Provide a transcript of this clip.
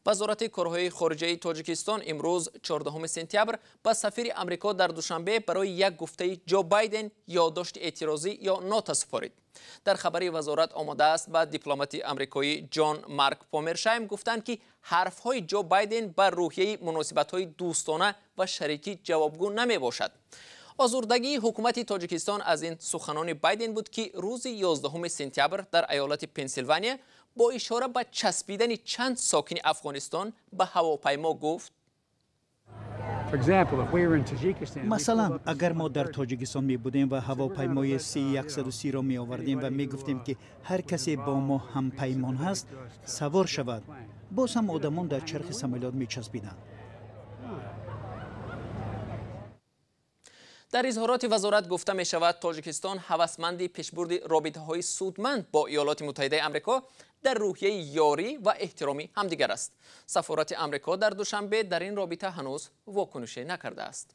Вазорати корҳои хориҷаи Тоҷикистон имрӯз 14 сентябр ба сафири Амрико дар Душанбе барои як гуфтаи Ҷо Байден ёддошти эътирозӣ ё нота супорид. Дар хабари вазорат омадааст, ба дипломати амрикоӣ Ҷон Марк Помершайм гуфтанд, ки ҳарфҳои Ҷо Байден ба рӯҳияи муносибатҳои дӯстона ва шарикӣ ҷавобгӯ намебошад. Озурдагии ҳукумати Тоҷикистон аз ин суханони Байден буд, ки рӯзи 11 сентябр дар айолати Пенсилвания бо ишора ба часпидани чанд сокини Афғонистон ба ҳавопаймо гуфт: Масалан, агар мо дар Тоҷикистон мебудем ва ҳавопаймои С-130-ро меовардем ва мегуфтем, ки ҳар касе бо мо ҳампаймон ҳаст, савор шавад, боз ҳам одамон дар чархи самолёт мечаспиданд. Дар изҳороти вазорат гуфта мешавад, Тоҷикистон ҳавасманди пешбурди робитаҳои судманд бо Иёлоти Муттаҳидаи Амрико дар рӯҳияи ёрӣ ва эҳтироми ҳамдигар аст. Сафорати Амрико дар Душанбе дар ин робита ҳанӯз вокунише накардааст.